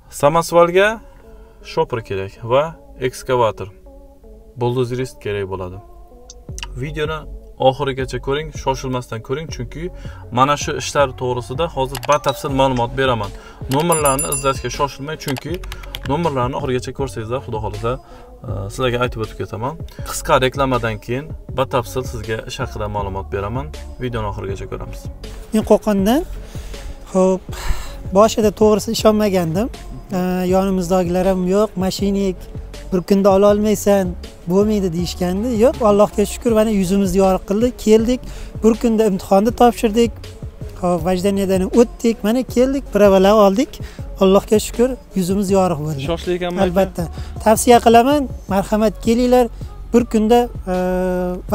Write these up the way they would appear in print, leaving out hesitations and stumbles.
Samosvalga shopir kerak va ekskavator, buldozerist kerak bo'ladi. Videoni oxirigacha ko'ring, shoshilmasdan ko'ring, chunki mana shu ishlar to'g'risida hozir batafsil ma'lumot beraman. Nomerlarni izlashga shoshilmang, chunki nomerlarni oxirigacha ko'rsangizlar, xudo xolasa sizlarga aytib o'tib ketaman. Qisqa reklamadan keyin batafsil sizga ish haqida ma'lumot beraman. Videoni oxirigacha ko'ramiz. Men Qo'qondan. Xo'p, boshida to'g'risi ishonmagandim. Yonimizdagilar ham yo'q, mashinik bir kunda ola olmaysan, bo'lmaydi deyishgandi. Yo'q, Allohga shukr, mana yuzimizni yorug' qildi, keldik. Bir kunda imtihonni topshirdik. Xo'p, vajdaniyadan o'tdik, mana keldik, pravalar oldik. Allohga shukr, yuzimiz yorug' bo'ldi. Ishonchli ekanmi? Albatta. Tavsiya qilaman, marhamat kelinglar. Bir kunda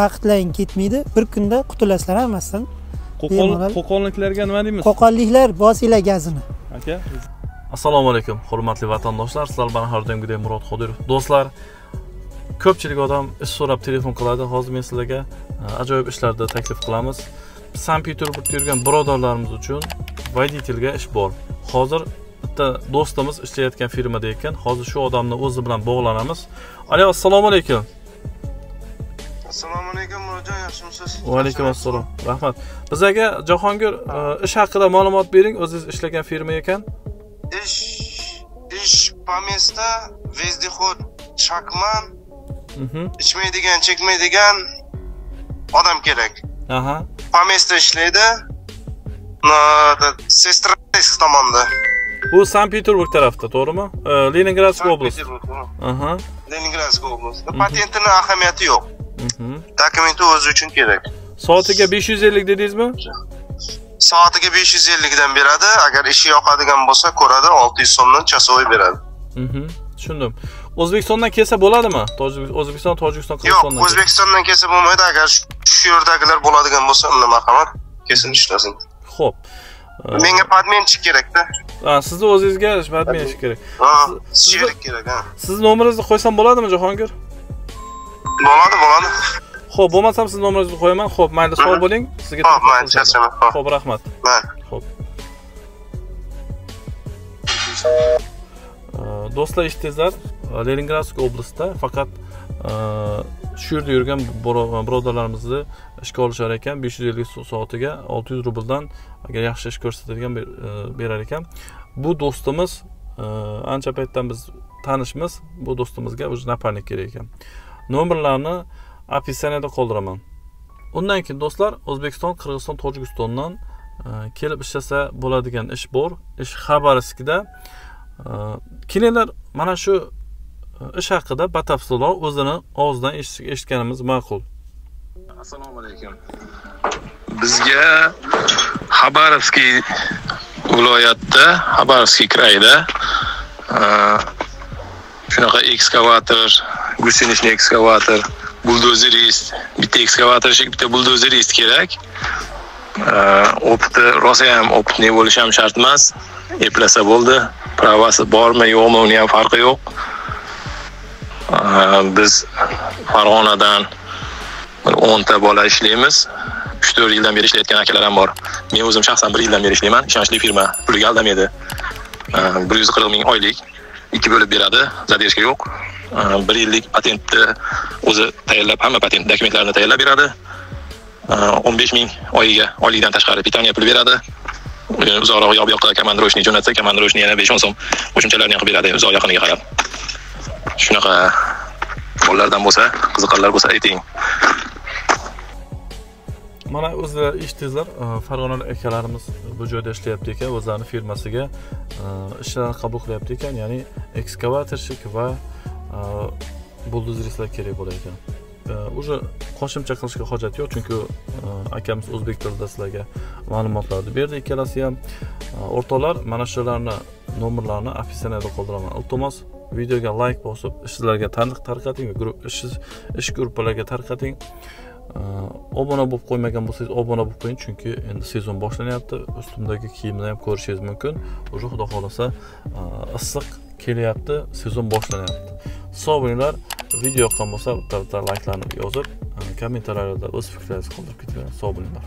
vaqtlaring ketmaydi, bir kunda qutulasizlar hammasidan. Qo'qonliklarga nima deymiz? Qo'qonliklar bosinglar gazini. Aka. Assalomu alaykum, hurmatli vatandoshlar. Sizlar bilan har doimgidek Murod Qodirov. Do'stlar, ko'pchilik odam ish so'rab telefon qiladi. Hozir men sizlarga ajoyib ishlarni taklif qilamiz. Sankt-Peterburgda yurgan birodarlarimiz uchun водительga ish bor. Hozir bitta do'stimiz ishlayotgan firmada ekan. Hozir shu odamni o'zi bilan bog'lanamiz. Alo, assalomu alaykum. Assalomu alaykum Murodjon, yaxshimisiz? Va alaykum assalom. Rahmat. Bizga Jahongir ish haqida ma'lumot bering. O'zingiz ishlagan firma ekan. Ish по месту, вездеход, shakman. Ichmaydigan, chekmaydigan odam kerak. Aha. По месту ishlaydi. Sestresk tomonda. Bu Sankt-Peterburg tarafda, to'g'rimi? Leningradskiy oblast. Aha. Leningradskiy oblast. Patentini ahamiyati yo'q. Dokumenti o'zi uchun kerak. Soatiga 550 dedingizmi? Soatiga 550 dan beradi. Agar ishi yoqadigan bo'lsa, ko'radi, 600 so'mdan chasovoy beradi. Tushundim. O'zbekistondan kelsa bo'ladimi? O'zbekiston, Tojikiston, Qirg'izistondan. Yo'q, O'zbekistondan kelsa bo'lmaydi. Agar shu yerdagilar bo'ladigan bo'lsa, unda marhamat, kelsin ishlasin. Xo'p. Menga podmenchik kerak-da. Ha, sizni o'zingizga podmenchik kerak. Ha, sherik kerak, ha. Siz nomeringizni qo'ysam bo'ladimi, Jahongir? Bo'ladi, bo'ladi. Xo'p, bo'lmasam siz nomeringizni qo'yaman. Xo'p, mayli, sog' bo'ling. Sizga Xo'p, mayli, charchaman. Xo'p, rahmat. Xo'p. Do'stlar, eshitdingizlar, Leningradskiy oblastda faqat shu yerda yurgan birodarlarimizni ishga olishar ekan. 550 soatiga 600 rubldan agar yaxshi ish ko'rsatadigan berar ekan. Bu do'stimiz ancha paytdan biz tanishmiz. Bu do'stimizga o'zi naparnik kerak ekan. Nomerlarni описаниеda qoldiraman. Undan keyin do'stlar, O'zbekiston, Qirg'iziston, Tojikistondan kelib ishlasa bo'ladigan ish bor. Ish Xabarovskda. Kelinglar, mana shu ish haqida batafsilroq o'zini og'zidan eshitganimiz ma'qul. Assalomu alaykum. Bizga Xabarovskiy viloyatda, Xabarovskiy krayda shunaqa ekskavator, гусеничный ekskavator, buldozerist, bitta ekskavatorshik, bitta buldozerist kerak. Opti rosa ham optni bo'lishi ham shart emas. Eplasa bo'ldi. Pravasi bormi, yo'qmi, uni ham farqi yo'q. Biz Farg'onadan 10 ta bola ishlaymiz. 3-4 yildan beri ishlayotgan akalar ham bor. Men o'zim shaxsan 1 yildan beri ishlayman. Ishonchli firma, puliga aldamaydi. 140 ming oylik, 2 bo'lib beradi, zadержка yo'q. 1 yillik patentni o'zi tayyorlab, hamma patent dokumentlarini tayyorlab beradi. 15 ming oyiga, oylikdan tashqari pitaniya puli beradi. Uzoqroq yoq bu yoqqa komandirochni jo'natsa, komandirochni yana 5-10 so'm qo'shimchalarni ham qilib beradi, uzoq yaqiniga qarab. Shunaqa bolalardan bo'lsa, qiziqqanlar bo'lsa ayting. Mana o'zlar eshitdingizlar, Farg'onalik akalarimiz bu joyda ishlayapti ekan, o'zlarining firmasiga ishlarni qabul qilyapti ekan, ya'ni ekskavatorshik va buldozeristlar kerak bo'lar ekan. Уже qo'shimcha qilishga hojat yo'q, chunki akamiz o'zbek tilida sizlarga ma'lumotlarni berdi ikkalasi ham. O'rtoqlar, mana shularni nomerlarini описаниеda qoldiraman. Iltimos, videoga like bosib, sizlarga tarqating va ish guruhlariga tarqating. Obuna bo'lib qo'ymagan bo'lsangiz obuna bo'lib qo'ying, chunki endi sezon boshlanyapti. Ustimdagi kiyimni ham ko'rishingiz mumkin. Уже xudo xolasa issiq kelyapti, sezon boshlanyapti. Sog' bo'linglar. Video yoqqan bo'lsa, bitta-bitta likelarni yozib, kommentariyalarda o'z fikrlaringizni qoldirib ketinglar. Sog' bo'linglar.